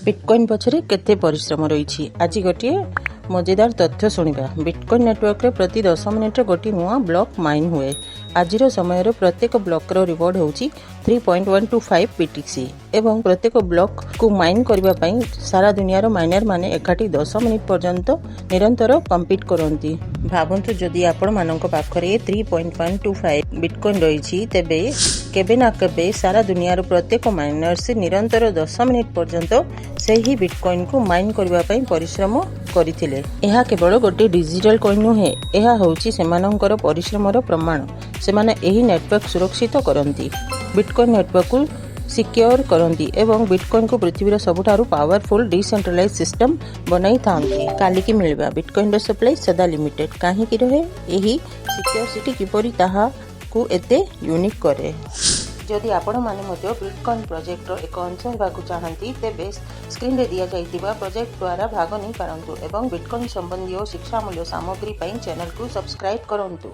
Bitcoin ପଛରେ କେତେ ପରିଶ୍ରମ ରହିଛି, ଆଜି ଗୋଟିଏ ମଜେଦାର ତଥ୍ୟ ଶୁଣିବା। ବିଟକଏନ୍ ନେଟୱାର୍କରେ ପ୍ରତି 10 ମିନିଟରେ ଗୋଟିଏ ନୂଆ ବ୍ଲକ୍ ମାଇନ୍ ହୁଏ। ଆଜିର ସମୟରେ ପ୍ରତ୍ୟେକ ବ୍ଲକ୍ର ରିୱାର୍ଡ ହେଉଛି 3.125 BTC ଏବଂ ପ୍ରତ୍ୟେକ ବ୍ଲକ୍କୁ ମାଇନ୍ କରିବା ପାଇଁ ସାରା ଦୁନିଆର ମାଇନରମାନେ ଏକାଠି 10 ମିନିଟ୍ ପର୍ଯ୍ୟନ୍ତ ନିରନ୍ତର କମ୍ପିଟ୍ କରନ୍ତି। ଭାବନ୍ତୁ, ଯଦି ଆପଣମାନଙ୍କ ପାଖରେ 3.125 ବିଟକଏନ୍ ରହିଛି, ତେବେ କେବେ ନା କେବେ ସାରା ଦୁନିଆର ପ୍ରତ୍ୟେକ ମାଇନର୍ସ ନିରନ୍ତର 10 ମିନିଟ୍ ପର୍ଯ୍ୟନ୍ତ ସେହି ବିଟକଏନ୍କୁ ମାଇନ୍ କରିବା ପାଇଁ ପରିଶ୍ରମ କରିଥିଲେ। ଏହା କେବଳ ଗୋଟିଏ ଡିଜିଟାଲ କଏନ୍ ନୁହେଁ, ଏହା ହେଉଛି ସେମାନଙ୍କର ପରିଶ୍ରମର ପ୍ରମାଣ। ସେମାନେ ଏହି ନେଟୱାର୍କ ସୁରକ୍ଷିତ କରନ୍ତି, ବିଟକଏନ୍ ନେଟୱାର୍କକୁ ସିକ୍ୟୋର କରନ୍ତି ଏବଂ ବିଟକଏନ୍କୁ ପୃଥିବୀର ସବୁଠାରୁ ପାୱାରଫୁଲ୍ ଡିସେଣ୍ଟ୍ରାଲାଇଜ୍ ସିଷ୍ଟମ ବନାଇଥାନ୍ତି। କାଲିକି ମିଳିବା ବିଟକଏନ୍ର ସପ୍ଲାଇ ସଦା ଲିମିଟେଡ୍ କାହିଁକି ରହେ? ଏହି ସିକ୍ୟୁରିଟି କିପରି ତାହାକୁ ଏତେ ୟୁନିକ୍ କରେ? ଯଦି ଆପଣମାନେ ମଧ୍ୟ ବିଟକଏନ୍ ପ୍ରୋଜେକ୍ଟର ଏକ ଅଂଶ ହେବାକୁ ଚାହାନ୍ତି, ତେବେ ସ୍କ୍ରିନରେ ଦିଆଯାଇଥିବା ପ୍ରୋଜେକ୍ଟ ଦ୍ୱାରା ଭାଗ ନେଇପାରନ୍ତୁ ଏବଂ ବିଟକଏନ୍ ସମ୍ବନ୍ଧୀୟ ଶିକ୍ଷାମୂଲ୍ୟ ସାମଗ୍ରୀ ପାଇଁ ଚ୍ୟାନେଲକୁ ସବସ୍କ୍ରାଇବ୍ କରନ୍ତୁ।